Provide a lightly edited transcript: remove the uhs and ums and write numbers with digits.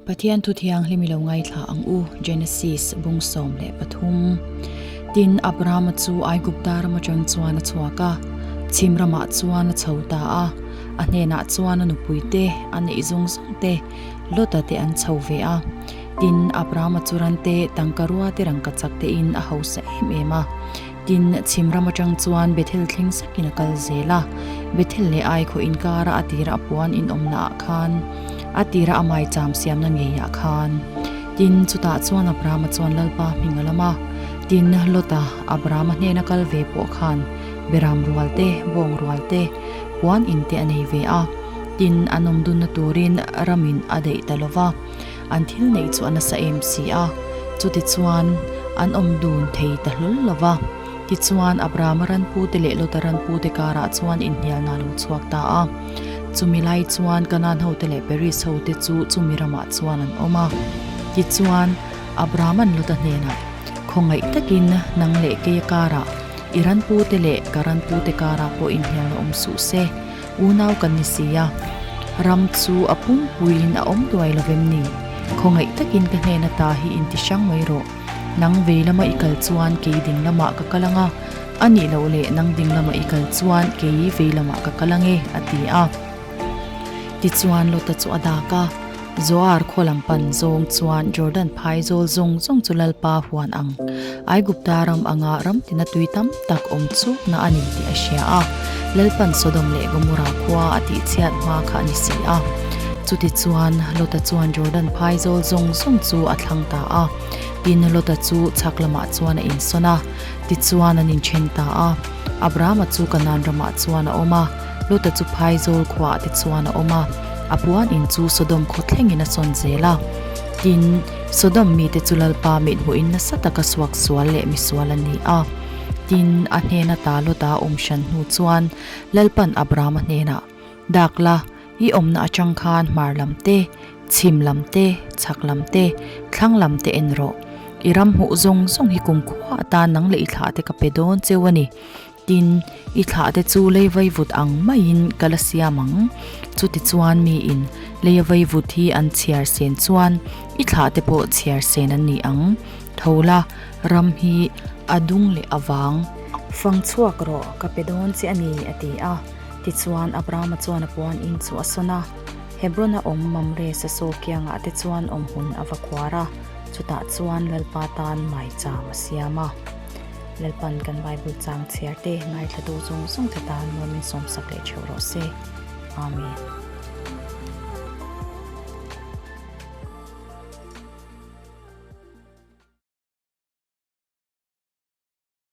Pathian thu thianghlim i lo ngaithla ang u, Genesis bung 13. Tin, Abrahama chu Aigupta ram atang chuan a chhuak a, chhim ramah chuan a chho ta a. A hnenah chuan a nupui te, a neih zawng zawng te, Lota te an chho ve a. Tin, Abrahama chu ran te, tangka rua te rangkachak tein a hausa em em a. Tin, chhim ram atang chuan Bethel thleng sakin a kal zel a. Bethel leh Ai khaw inkara a tira a puan inawmna ah khan, a tira a maicham siamna ngeiah khan. Tin, chutah chuan Abrahama chuan Lalpa hming a lam a. Tin, Lota, Abrahama hnena kal ve pawh khan Beram rual te, bawng rual te, puan in te a nei ve a. Tin, an awm dunna turin ramin a daih ta lo va. An thil neih chu a nasa em si a, chutichuan an awm dun thei ta hlawl lo va. Tichuan, Abrahama ranpute leh Lota ranpute karah chuan inhnialna a lo chhuak ta a. Chumi lai chuan Kanaan hote leh Peris hote chu chumi ramah chuan an awm a. Tichuan, Abrahama'n Lota hnenah, Khawngaih takin nang leh keia karah, i ranpute leh ka ranpute karah pawh inhnialna awm suh se. Unau kan ni si a, ram chu a pumpuiin a awm duai lo vem ni? Khawngaih takin ka hnen ata hi inti hrang mai rawh. Nang vei lama i kal chuan kei ding lamah ka kal ang a, a nih loh leh nang ding lama i kal chuan kei vei lamah ka kal ang e, a ti a. Tichuan Lota chu a dak a, Zoar khaw lam pan zawng chuan Jordan phai zawl zawng zawng chu Lalpa huan ang. Aigupta ram anga ram tina tui tam tak awm chu na a ni tih a hria a, Lalpan Sodom leh Gomorra khua a tihchhiat hma kha a ni si a. Chutichuan, Lota chuan Jordan phai zawl zawng zawng chu a thlang ta a. Tin, Lota chu chhak lamah chuan a insawn a, tichuan an inthen ta a. Abrahama chu Kanaan ramah chuan a awm a, Lota chu phai zawl khuaah te chuan a awm a, a puan in chu Sodom khaw thlengin a sawn zel a. Tin, Sodom mite chu Lalpa mithmuhin nasa taka suaksual leh misual an ni a. Tin, a hnena ta Lota awm hran hnu chuan Lalpan Abrahama hnenah, Dak la, i awmna atang khan hmar lam te, chhim lam te, chhak lam te, thlang lam te en rawh. I ram hmuh zawng zawng hi kumkhua atan nang leh i thlah te ka pe dawn cheu a ni. Tin, i thlahte chu lei vaivut ang maiin ka la siam ang. Chutichuan miin leia vaivut hi an chhiar sen chuan i thlahte pawh chhiar sen an ni ang. Tho la, ram hi a dung leh a vang. Fang chhuak rawh, ka pe dawn che a ni, a ti a. Tichuan Abrahama chuan a puan in chu a sawn a. Hebron-a awm Mamre sasaw kiangah te chuan awmhmun a va khuar a, chutah chuan Lalpa tan maicham a siam a. Lalpan kan Bible chang chhiar te ngaithlatu zawng zawng te tan nuamin sawmsak leh theuh rawh se. Amen.